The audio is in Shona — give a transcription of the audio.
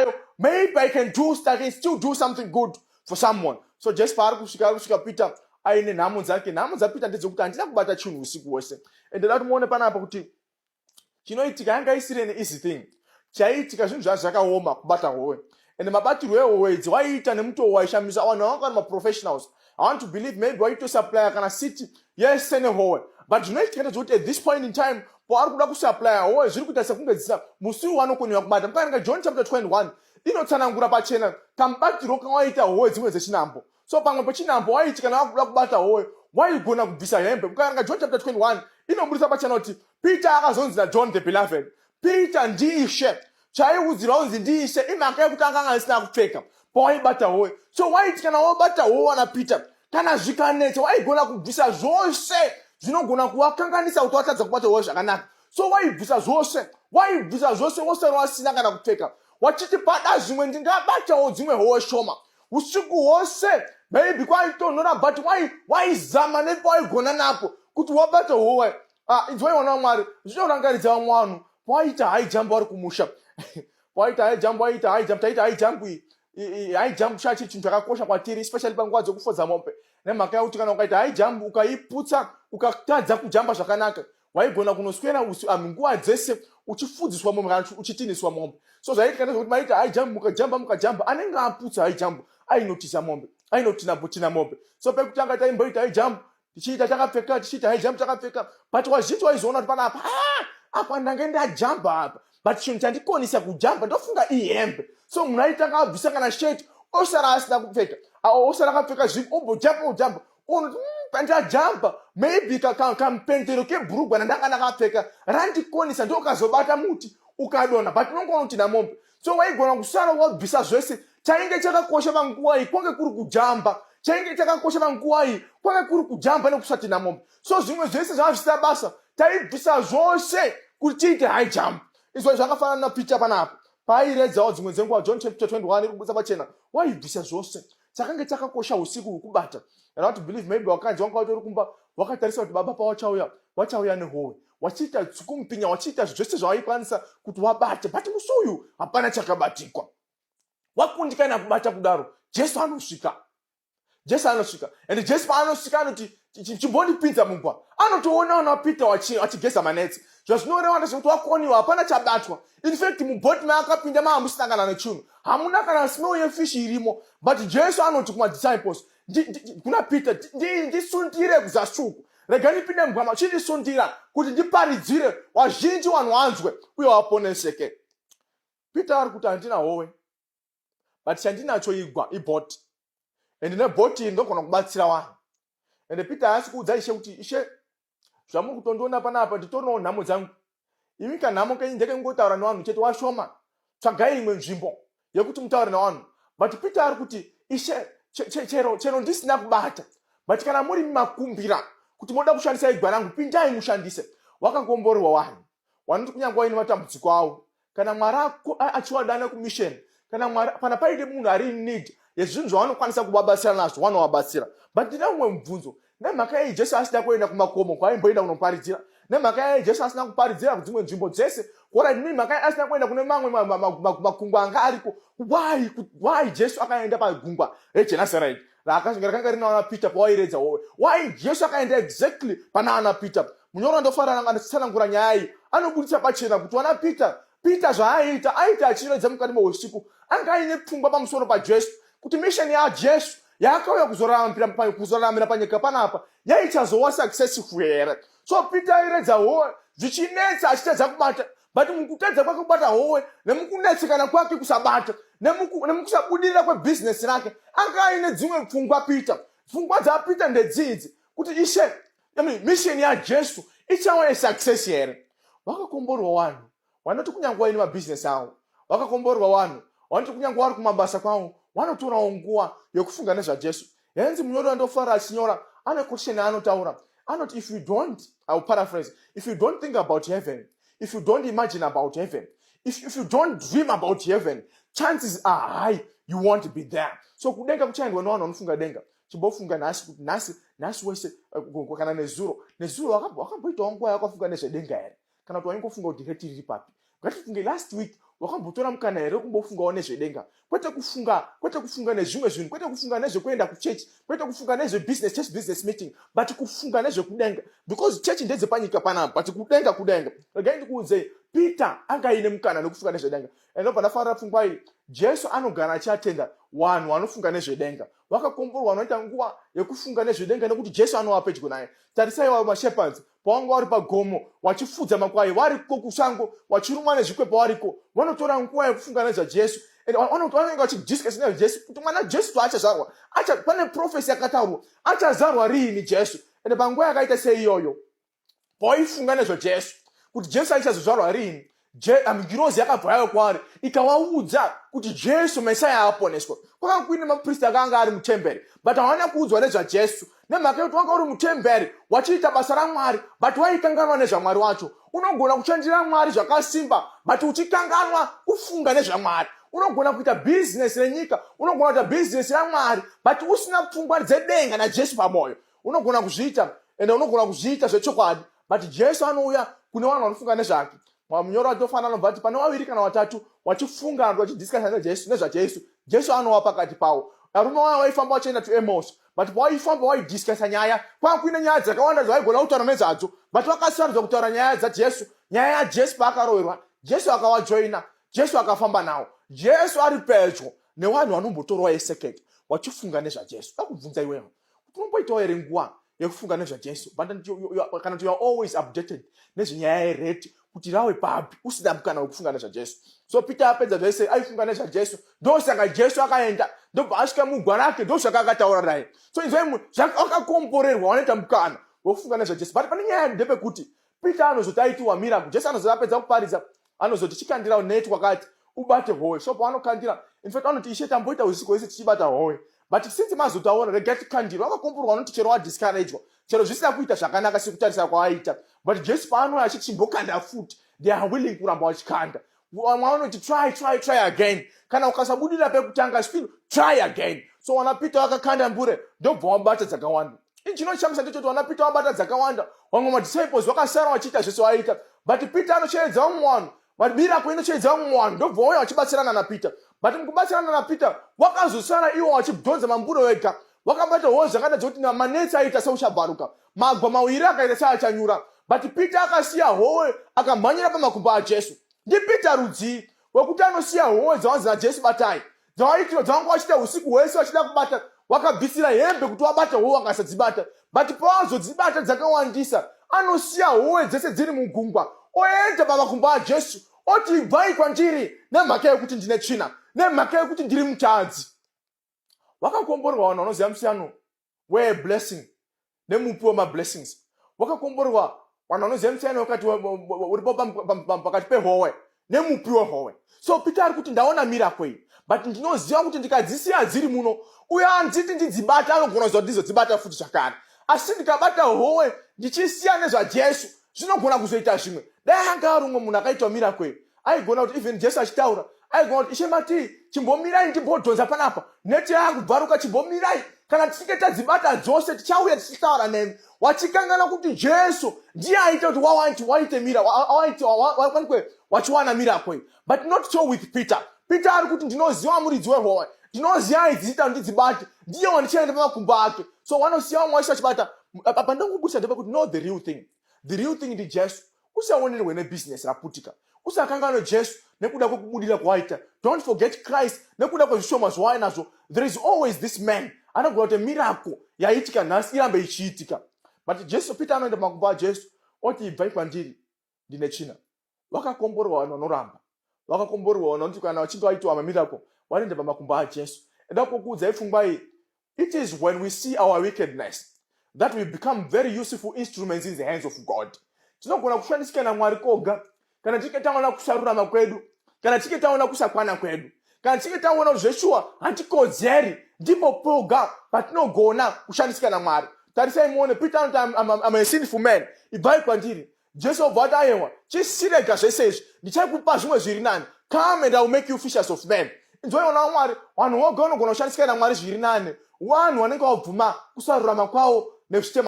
Ndinayo, maybe I can still do something good for someone. So Jesu paari kusvika, ari kusvika Peter aine nhamo dzake. Nhamo dzaPeter ndedzekuti handina kubata chinhu usiku hwose. Ende da kuti muone panapa kuti chinoitika yanga isiri an easy thing. Chaiitika, zvinhu zvaa zvakaoma kubata hove, ende mabatirwo ehove idzi waiita nemutoo waishamisa. Vanhu vanga vari maprofessionals. I want to believe maybe waitosupplya kana city yese nehove, but zvinoitika ndezvekuti at this point in time paari kuda kusupplya hove, zviri kuita sekunge dzisa musi uyu wanokoniwa kubata. Mukaerenga John chapter 21, inotsanangura pachena kamubatirwo kawaita hove dzimwe dzechinambo. So pamwe pechinambo waiti kana wakuda kubata hove, waigona kubvisa hembe. Mukaerenga John chapter 21, inobudisa pachena kuti Peter akazonzi naJohn the Beloved, "Peter, ndiIshe." Chaiudzirwa kunzi ndiIshe imhaka yekuti akanga asina kupfeka pawaibata hove. So waiti kana wabata hove wana Peter, kana zvikanetsa, waigona kubvisa zvose zvinogona kuvakanganisa kuti watadza kubata hove zvakanaka. So waibvisa zvose, waibvisa zvose, wosara wasina kana kupfeka, wachiti pada zvimwe ndingabatawo dzimwe hove shoma. Usiku hwose maybe kwaitonhora, but waizama nepawaigona napo kuti wabata hove. Ah, inzwai wana waMwari, zvinorangaridza vamwe vanhu pawaita high jump vari kumusha. Pawaita high jump, waita high jump, taita high jump iyi. High jump chachi chinhu chakakosha kwatiri, especially panguva dzekufodza mombe, nemhaka yekuti kana ukaita high jump ukaiputsa, ukatadza kujamba zvakanaka, waigona kunoswera nguva dzese uchifudziswa mombe kana uchitiniswa mombe. So zvaiitika ndezvekuti maita high jump, mukajamba, mukajamba, anenge aputsa high jump ainotisa mombe, ainotina mombe. So pekutanga taimboita high jump tichiita takapfeka, tichiita high jump takapfeka, but wazhinji waizoona kuti panapa, ah, apa ndange ndajamba apa, but chinhu chandikonisa kujamba ndofunga ihembe. So munhu aitanga abvisa kana shirt, osara asina kupfeka, osara akapfeka zvipi, ombojamba, ojamba, unoti pandajamba maybe kamupendero kebhurugwa randanga ndakapfeka randikonisa, ndokazobata muti ukadonha, but unongoona kuti namombe. So waigona kusara wabvisa zvese. Chainge chakakosha panguva iyi kwange kuri kujamba. Chainge chakakosha panguva iyi kwange kuri kujamba nekusatina mombe. So zvimwe zvese zvava zvisina basa, taibvisa zvose kuti tiite high jump. Izvo zvakafanana naPeter panapa paairedzawo dzimwe dzenguva. John chapter 21 iri kubudisa pachena, waibvisa zvose. Chakange chakakosha usiku hwekubata. And I want to believe maybe wakanzi wanga watori kumba wakatarisa kuti baba pawachauya, wachauya nehove, wachiita tsukumpinya, wachiita zvese zvawaikwanisa kuti wabate, but musi uyu hapana chakabatikwa. Wakundikana kubata kudaro, Jesu anosvika. Jesu anosvika, and Jesu paanosvika anoti, "Chimbondipinza mugwa." Anotoona wana Peter achigeza manetsi. Zvazvinoreva ndezvekuti wakoniwa, hapana chabatwa. In fact, mubhoti maakapinda maamusina kana nechinhu, hamuna kana smell yefish irimo. But Jesu anoti kumadisciples, kuna Peter, "Ndisundire kuzasi uku, rega ndipinde mugwama, chindisundira kuti ndiparidzire wazhinji, vanhu vanzwe uye waponeseke." Peter ari kuti, "Handina hove, but chandinacho igwa, ibhoti, and nebhoti iri ndogona kubatsira vanhu." Ende Peter haasi kuudza Ishe kuti, "Ishe, zvamuri kutondiona panapa, nditorinawo nhamo dzangu. Imi kanhamo kenyu ndekengotaura nevanhu chete, washoma. Tsvagai imwe nzvimbo yekuti mutaure nevanhu." But Peter ari kuti, "Ishe, chero ndisina kubata, but kana muri makumbira kuti moda kushandisa igwa rangu, pindai mushandise." Wakakomborerwa vanhu vanoti kunyange vaine matambudziko avo, kana Mwari achiwadana kumission, kana Mwari pana paine munhu ari in need yezvinhu zvavanokwanisa kuvabatsira nazvo, vanovabatsira. But ndine mumwe mubvunzo. Nemhaka yei Jesu asina kuenda kumakomo kwaaimboenda kunoparidzira? Nemhaka yei Jesu asina kuparidzira kudzimwe nzvimbo dzese? Kora nemhaka yei asina kuenda kune mamwe makungwa anga ariko? Why Jesu akaenda pagungwa reGenesareti rakanga rina ana Peter pawairedza hove? Why Jesu akaenda exactly pana ana Peter? Munyoro ndofanira anotsanangura nyaya iyi anobudisa pachena kuti wana Peter zvaaiita, aita achiredza mukati meusiku, anga aine pfungwa pamusoro paJesu, kuti mission yaJesu yaakauya kuzoraramira panyika panapa yaichazova successful here. So Peter airedza hove zvichinetsa, achitadza kubata, but mukutadza kwake kubata hove, nemukunetsekana kwake kusabata, nemukusabudirira kwebhizinesi rake, anga aine dzimwe pfungwa Peter. Pfungwa dzaPeter ndedzidzi kuti, "Ishe, I mean, mission yaJesu ichava yesuccess here?" Vakakomborwa vanhu vanoti kunyange vaine mabhizinesi avo. Vakakomborwa vanhu vanoti kunyange vari kumabasa kwavo, vanotorawo nguva yekufunga nezvaJesu. Henzi munyori wandofara achinyora ane question yaanotaura. Anoti, if you don't, I will paraphrase, if you don't think about heaven, if you don't imagine about heaven, if you don't dream about heaven, chances are high you won't be there. So kudenga kuchaendwa nevanhu vanofunga denga. Chimbofunga nhasi kuti nhasi wese, kana nezuro wakamboitawo nguva yakafunga nezvedenga here, kana kuti waingofunga kuti rate riri papi? Ngatifunge last week. Wakambotora mukana here wekumbofungawo nezvedenga? Kwete kufunga, kwete kufunga nezvimwe zvinhu, kwete kufunga nezvekuenda kuchechi, kwete kufunga nezvebusiness, church business meeting, but kufunga nezvekudenga, because chechi ndedzepanyika panapa, but kudenga, kudenga. Regai ndikuudzei, Peter anga aine mukana nekufunga nezvedenga. And ndobva ndafarira pfungwa iyi: Jesu anogara achiatenda vanhu vanofunga nezvedenga. Vakakomborwa vanoita nguva yekufunga nezvedenga, nekuti Jesu anova pedyo naye. Tarisai wavo mashepherds pavanga vari pagomo vachifudza makwai, variko kusango vachirumwa nezvikwepa, variko vanotora nguva yekufunga nezvaJesu. And vanenge vachidiscuss nezvaJesu kuti mwana Jesu paachazvarwa, pane prophecy yakataurwa, achazvarwa riini Jesu? Ende panguva yakaita seiyoyo, pawaifunga nezvaJesu kuti Jesu aichazozvarwa riini, ngirozi yakabva yayo kwaari ikavaudza kuti Jesu Mesaya aponeswa. Kwakanga kuine mapristi akanga ari mutemberi, but havana kuudzwa nezvaJesu nemhaka yekuti wanga uri mutemberi wachiita basa raMwari, but waikanganwa nezvaMwari wacho. Unogona kushandira Mwari zvakasimba, but uchikanganwa kufunga nezvaMwari. Unogona kuita bhizinesi renyika, unogona kuita bhizinesi raMwari, but usina pfungwa dzedenga naJesu pamwoyo. Unogona kuzviita, ende unogona kuzviita zvechokwadi, but Jesu anouya kune vanhu vanofunga nezvake. Munyoro watofanira anobva ati pane vaviri kana vatatu wachifunga, vachidiscussa nezvaJesu, Jesu anova pakati pavo. Varume vaya vaifamba vachienda to Emmaus, but pawaifamba waidiscussa nyaya, kwanga kuine nyaya dzakawanda dzavaigona kutaura nezvadzo, but vakasarudza kutaura nyaya dzaJesu, nyaya yaJesu paakaroverwa. Jesu akavajoina, Jesu akafamba nawo. Jesu ari pedyo nevanhu vanombotorwa yesecond wachifunga nezvaJesu. Dakubvunza iwewo kuti unomboitawo here nguva yekufunga nezvaJesu, kana kuti you are always updated nezvenyaya yerate kuti rave papi, usina mukana wekufunga nezvaJesu? So Peter apedza zvese, aifunga nezvaJesu. Ndosaka Jesu akaenda, ndobva asvika mugwa rake, ndosaka akataura naye. So inzwai, akakomborerwa wanoita mukana wekufunga nezvaJesu. But pane nyaya ndepekuti Peter anozoti aitiwa miracle, Jesu anozoti apedza kuparidza, anozoti chikandira net kwakati ubate hove. So pavanokandira, in fact vanoti, "Ishe, tamboita usiku hwese tichibata hove, but since mazotaura, regai tikandira." Vakakomborwa vanoti chero wadiscouragwa, chero zvisina kuita zvakanaka sekutarisa kwaaita, but Jesu paanouya achiti chimbokanda futi, they are willing kuramba vachikanda. Vamwe vanoti, "Try, try, try again. Kana ukasabudira pekutanga, still try again." So wana Peter vakakanda mbure, ndobva wabata dzakawanda. Chinoshamisa ndechoti wana Peter wabata dzakawanda, vamwe madisciples vakasara vachiita zvese vaita, but Peter anocheredza vamwe vanhu, miracle inocheredza vamwe vanhu, ndobva vauya vachibatsirana naPeter. But mukubatsirana naPeter, wakazosara iwo vachidhonza mambure wega. Wakabata hove zvakada dzekuti manetsi aita seuchabvaruka, magwa mawiri akaita seachanyura, but Peter akasiya hove akamhanyira pamakumbo aJesu. NdiPeter rudzii wekuti anosiya hove dzavanzi naJesu batai, dzavaitira dzavanga vachiita usiku hwese vachida kubata, wakabvisira hembe kuti wabata hove, wakasadzibata, but pawazodzibata dzakawandisa, anosiya hove dzese dziri mugungwa, oenda pamakumbo aJesu, oti, "Ibvai kwandiri nemhaka yekuti ndine tsvina, nemhaka yekuti ndiri mutadzi." Wakakomborerwa vanhu vanoziva musiyano weblessing nemupi wemablessings. Wakakomborerwa vanhu vanoziva musiyano wakati uripo pakati pehove nemupi wehove. So Peter ari kuti, "Ndaona miracle iyi, but ndinoziva kuti ndikadzisiya dziri muno, uyo anditi ndidzibata anogona kuziva kuti ndizodzibata futi zvakare. Asi ndikabata hove ndichisiya nezvaJesu, zvinogona kuzoita zvimwe." Dai anga ari umwe munhu akaitwa miracle iyi, aigona kuti even Jesu achitaura, aigona kuti, "Ishe, matii chimbomirai ndimbodhonza panapa, neti yaakubvaruka, chimbomirai. Kana tichinge tadzibata dzose, tichauya tichitaura nemi." Wachikangana kuti Jesu ndiye aita kuti wawaiti waite mira wawanikwe wachiwana miracle iyi. But not so with Peter. Peter ari kuti, "Ndinoziva muridzi wehove, ndinoziva aidziita ndidzibate, ndiye wandichaenda pamakumbo ake." So wanosiya vamwe vacho vachibata. Apa ndangobudisa ndepekuti know the real thing. The real thing ndiJesu. Usaonerwe nebhizinesi raputika, usakanganwe Jesu nekuda kwekubudira kwawaita. Don't forget Christ nekuda kwezvishoma zvawainazvo. There is always this man anogona kuti miracle yaitika nhasi irambe ichiitika. But Jesu, Peter anoenda pamakumbo aJesu, oti, "Ibvai kwandiri, ndine tsvina." Vakakomborerwa vanhu vanoramba. Vakakomborerwa vanhu vanoti kana vachinge vaitiwa mamiracle, vanoenda pamakumbo aJesu. Enda kukuudzai pfungwa iyi: it is when we see our wickedness that we become very useful instruments in the hands of God. Tinogona kushandisika naMwari koga kana tichinge taona kusarurama kwedu, kana tichinge taona kusakwana kwedu, kana tichinge taona kuti zveshuwa hatikodzeri. Ndipo poga patinogona kushandisika namwari. Tarisai muone, Peter anoti, I'm a sinful man, ibvai kwandiri." Jesu obva ati, "Aiwa, chisirega zvese izvi, ndichakupa zvimwe zviri nani. Come and I will make you fishers of men." Inzwaiona Mwari, vanhu voga vanogona kushandisika namwari zviri nani vanhu vanenge vabvuma kusarurama kwavo nezvitema.